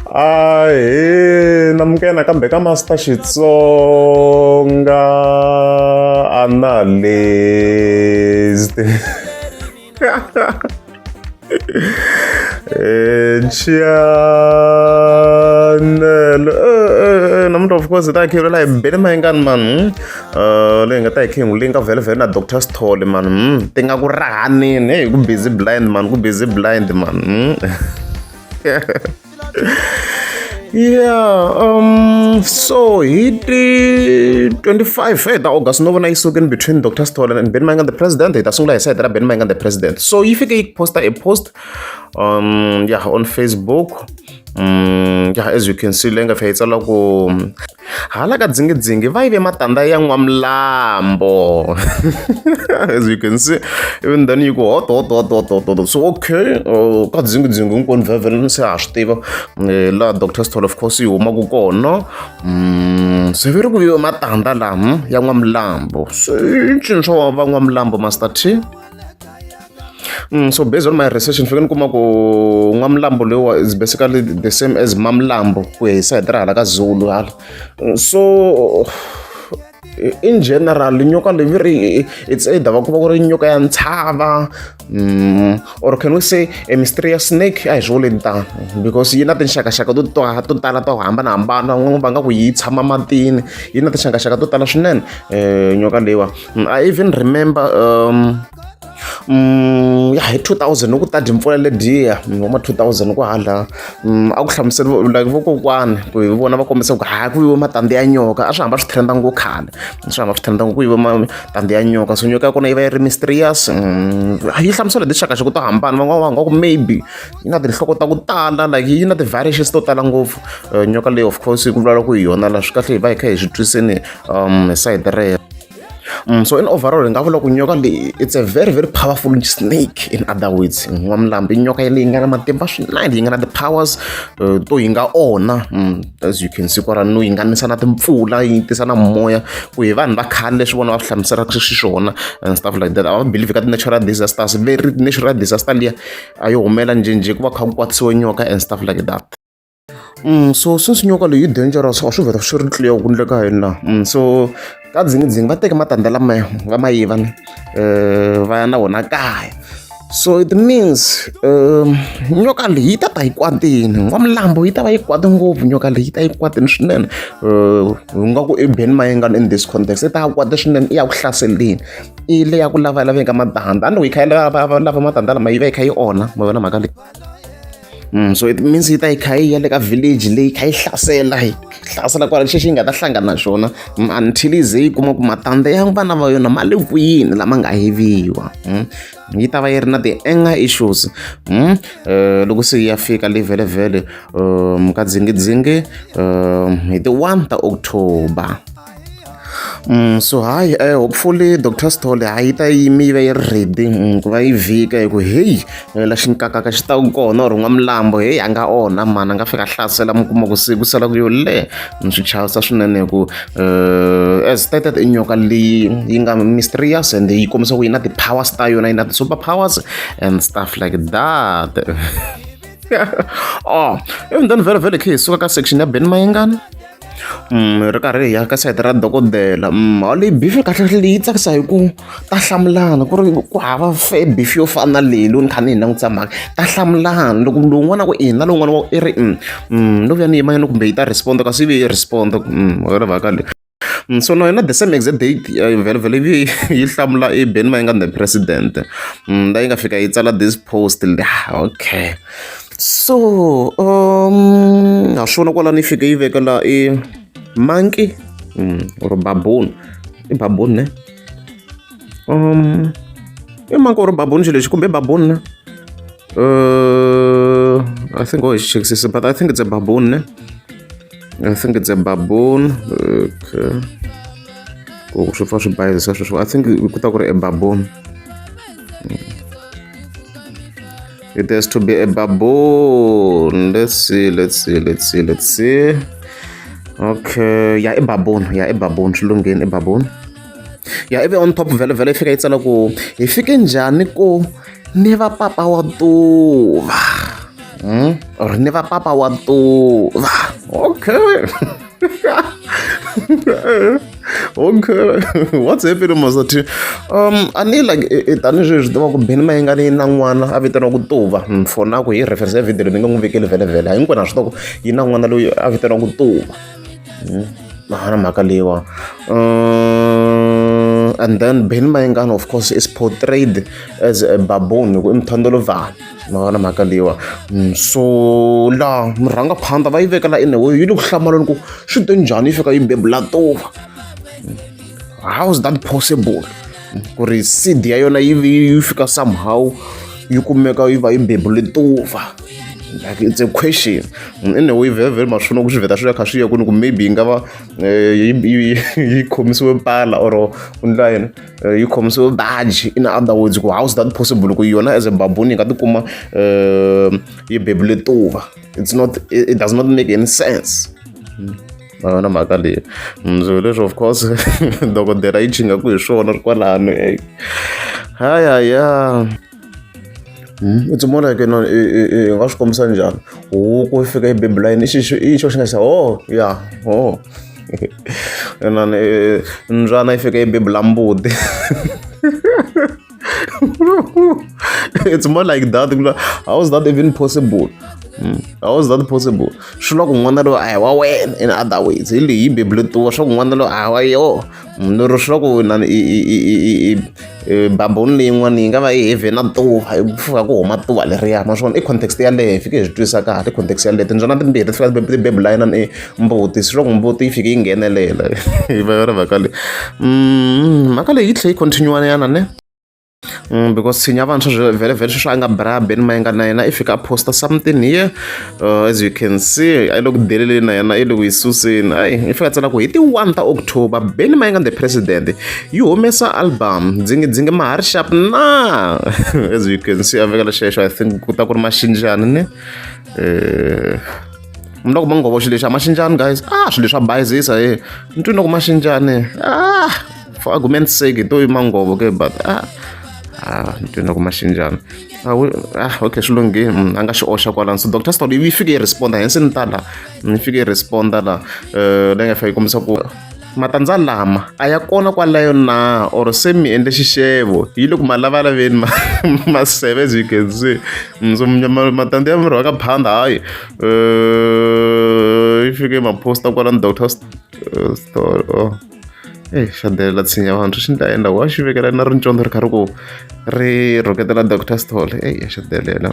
Ahee namukela nakambe ka Master Xitsonga Analyst channel namuntlha of course hi ta hi khevela hi Benny Mayengani man leyi nga ta hi khe hi n'wi linka vhele vhele na Doctor Sithole man ti nga ku rahanini hey ku busy blind man ku busy blind man yeah so hi ti 25 hey ta August no vona yi sukini between Dr Sithole and Benny Mayengani the president hi ta sungula hi sayiti ra Benny Mayengani the president so yi fike yi posta a post yeah on Facebook yeah as you can see leyi nga fika yi tsala ku hala ka dzingidzingi va yive matandza ya n'wamilambo as you can see even then yi ku hot hot hot hot hot hot so okay ka dzingidzingi hinkwenu vhevhele se ha swi tiva laha Dr Sithole of course yi humaka kona se ve ri ku yive matandza lama ya n'wamilambo se i ncini swo va n'wamilambo Master T. So based on my research ni fike ni kuma ku n'wamilambo loyiwa is basically the same as mamlambo ku ya hi sayiti ra hala ka Zulu hala so in general nyoka leyi vi ri it's either va kuma ku ri nyoka ya ntshava or can we say a mysterious snake a hi swi vuleni tano because yi na tinxakaxaka to to tala to hambanahambana van'wana va nga ku yi tshama matini yi na tinxakaxaka to tala swinene nyoka leyiwa I even remember ya hi 2000 loko ta dyi mpfula lediya wa ma 2000 ku hala a ku hlamuseriwa like vokokwani ku hi vona va kombisa ku ha ku yiwe matandza ya nyoka a swi hamba swi trend ngopfu khale swi hamba swi trend ngopfu ku yiwe matandza ya nyoka so nyoka ya kona yi va yi ri mysterious yi hlamusela hi tinxakaxaka to hambana van'wana va nga ku maybe yi na tinhloko ta ku tala like yi na ti-variations to tala ngopfu nyoka leyi of course ku vulavula ku hi yona la swi kahle hi va hi kha hi swi twiseni hi sayiti rero. So in overall hi nga vula ku nyoka leyi it's a very very powerful snake in other words n'wamilambo i nyoka leyi nga na matimba swinene yi nga na ti-powers to yi nga onha as you can see kwalano no yi nga nisa na timpfula yi tisa na moya ku hi vanhu va khale leswi vona va swi hlamuselaka xiswona and stuff like that a va believe ka ti-natural disasters very natural disaster liya a yi humela njhenjhe ku va kha ku kwatisiwe nyoka and stuff like that. So since nyoka leyi yi dangerous a swi vhela swi ri clear ku endleka yini na so ka dzingidzingi va teke matandza lamaya va ma yiva ni va ya na wona kaya so it means nyoka leyi yi ta ta yi kwatile n'wamilambo yi ta va yi kwate ngopfu nyoka leyi yi ta yi kwatile swinene hi nga ku i Benny Mayengani in this context i ta kwate swinene i ya ku hlaseleni i le ya ku lavalaveni ka matandza a ni loko yi kha yi lava matandza lama yi va yi kha yi onha ma vona mhaka leyi. So it means yi ta yi kha yi ya le ka village leyi kha yi hlasela yi hlasela kwala xexi yi nga ta hlangana na xona until yi ze yi kuma ku matandza ya vana va yona ma le kwini lama nga yiviwa yi ta va yi ri na ti-anger issues loko se yi ya fika le vhelevhele ka dzingidzingi hi ti-1 ta October. So hayi hopefully Doctor Sithole hayi yi ta yimi yi va yi ri ready ku va yi vhika hi ku heyi la xinkakaka xi ta kona or n'wamilambo heyi a nga onha mhani a nga fika a hlasela mi kuma ku siku sala ku yo leha swi chavisa swinene hi ku as stated i nyoka leyi yi nga mysterious and yi kombisa ku yi na ti-powers ta yona yi na ti-super powers and stuff like that. Oh, even then vhele vhele khe hi suka ka section ya Benny Mayengani hi ri karhi hi ya ka sayiti ra dokodela leyi beef kahlekahle leyi tsakisa hi ku ta hlamulana ku ri ku hava fair beef yo fana na leyi loko ni kha ni yi langutisa mhaka ta hlamulana loko lowun'wana a ku ina lowun'wana wa i ri no vuya ni yima kumbe yi ta respond kasi yi vuye yi respond wa mhaka leyi. So na yona the same exact date vhele vhele yi yi hlamula i Benny Mayengani the president la yi nga fika yi tsala this post okay so ha swi vona kwalano yi fike yi vekela i monkey or baboon i baboon ne i monkey or baboon xilo lexi kumbe baboon ne I think oh hi xi but I think it's a baboon ne I think it's a baboon okay ku swi pfa swi bayizisa sweswo I think ku ta ku ri a baboon it has to be a baboon let's see let's see let's see let's see okay ya i baboon ya i baboon swi lungheni i baboon. Ya ivi on top vhele vhele yi fika yi tsala ku hi fike njhani ku ni va papa wa tuva Or ni va papa wa tuva. Okay. Okay, what's happening, Masati? A ni like tanihi sweswi tiva ku Benny Mayengani yi na n'wana a vitaniwa ku Tuva. For now ku hi reference ya video leyi ni nga n'wi vekeli vhele vhele hinkwenu ha swi tiva ku yi na n'wana loyi a vitaniwa ku Tuva. Na mhaka leyiwa. And then Benny Mayengani of course is portrayed as a baboon hi ku i muthandolovhana. Ma vona mhaka leyiwa. So laha murhangaphandha va yi vekela in a way yi le ku hlamaleni ku swi te njhani yi fika yi bebula tuva. How is that possible? Ku ri seed ya yona yi yi fika somehow yi kumeka yi va yi bebule tuva. Like it's a question. In a way very very ma swi vona ku swi vheta swi ya kha swi ya kwini ku maybe yi nga va yi khomisiwe pala or ku ndla yini yi khomisiwe baji. In other words ku how is that possible ku yona as a baboon yi nga tikuma yi bebule tuva. It's not it does not make any sense. Ma yona mhaka leyi. So leswi of course dokodela yi chinga ku hi swona ri kwalano. Hayaya. It's more like i nga swi kombisa njhani huku yi fika yi bebula yini i xi i xo xi nga xa oh ya oh inani mbyana yi fika yi bebula mbuti. It's more like that. How is that even possible? How is that possible? Swi vula ku n'wana loyi a hi wa wena in other words hi leyi yi bebule tuva swa ku n'wana loyi a hi wa yoho. Lero swi vula ku inani i baboon leyin'wana yi nga va yi heavy na tuva yi fika ku huma tuva leriya ma swi vona i context yaleyo hi fike hi swi twisisa kahle context yaleyo. Timbyana timbirhi ti fika ti bebula inani i mbuti swi vula ku mbuti yi fike yi nghenelela yi va yona mhaka leyi. Mhaka leyi yi tlhe yi continue nyana ne. Because tshinya vantshwa vhele vhele sweswi a nga bra Benny Mayengani na yena i fika a posta something here as you can see a yi le ku deleleni na yena i le ku yi suseni ayi i fika tsala ku hi ti 1 ta October Benny Mayengani the president yi humesa album dzingidzingi ma ha ri sharp na as you can see a vekela xexo I think ku ta ku ri maxinjani ne mi loko ma ngo xilo lexi a maxinjani guys ah swilo leswi swa bayizisa he ni twi loko maxinjani ah for argument's sake to i manghovo ke but ah ah ni twi loko maxinjani ah okay swi lunghile a nga xi oxa kwalano so Doctor Sithole yi fike yi responda hensi ni ta la yi fike yi responda la leyi nga fika yi kombisa ku matandza lama a ya kona kwalayo na or se mi endle xixevo yi le ku ma lavalaveni maseve as you can see. So matandza ya murhi wa ka phanda hayi yi fike ma posta kwalano Doctor Sithole oh. Eyi xa delela tshinya vanhu xi ni ta endla wa xi vekela na rincondzo ri kha ri ku ri rhuketela Doctor Sithole eyi xa delela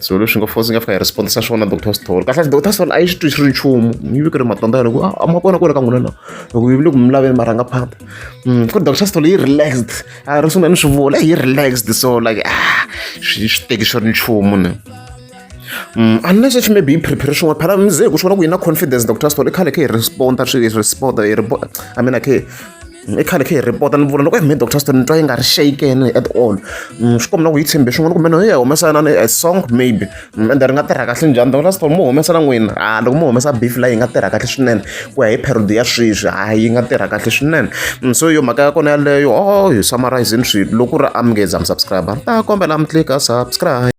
so leswi nga force nga fika hi respond-isa swona Doctor Sithole kahle Doctor Sithole a yi swi twi swi ri nchumu yi vekele matandza ya ku a ma kona kwale ka n'wina na loko yi le ku mi laveni marhangaphandha ku Doctor Sithole yi relaxed a ri sungula ni swi vula yi relaxed so like ah swi swi teki swi ri nchumu ne. Unless if maybe yi prepare swin'wana phela mi ze hi ku swi vona ku yi na confidence Doctor Sithole i khale khe hi respond-a swi hi respond hi I mean khe i khale khe hi report-a ni vula loko me Doctor Sithole ni twa yi nga ri shaken at all swi komba na ku yi tshembe swin'wana kumbe no yi ya humesa na a song maybe ende ri nga tirha kahle njhani Doctor Sithole mo humesa na n'wina a loko mo humesa beef la yi nga tirha kahle swinene ku ya hi parody ya sweswi hayi yi nga tirha kahle swinene so yo mhaka ya kona yaleyo oh hi summarizing swilo loko ku ri a mi nge za mi subscribe ni ta kombela mi tlika subscribe.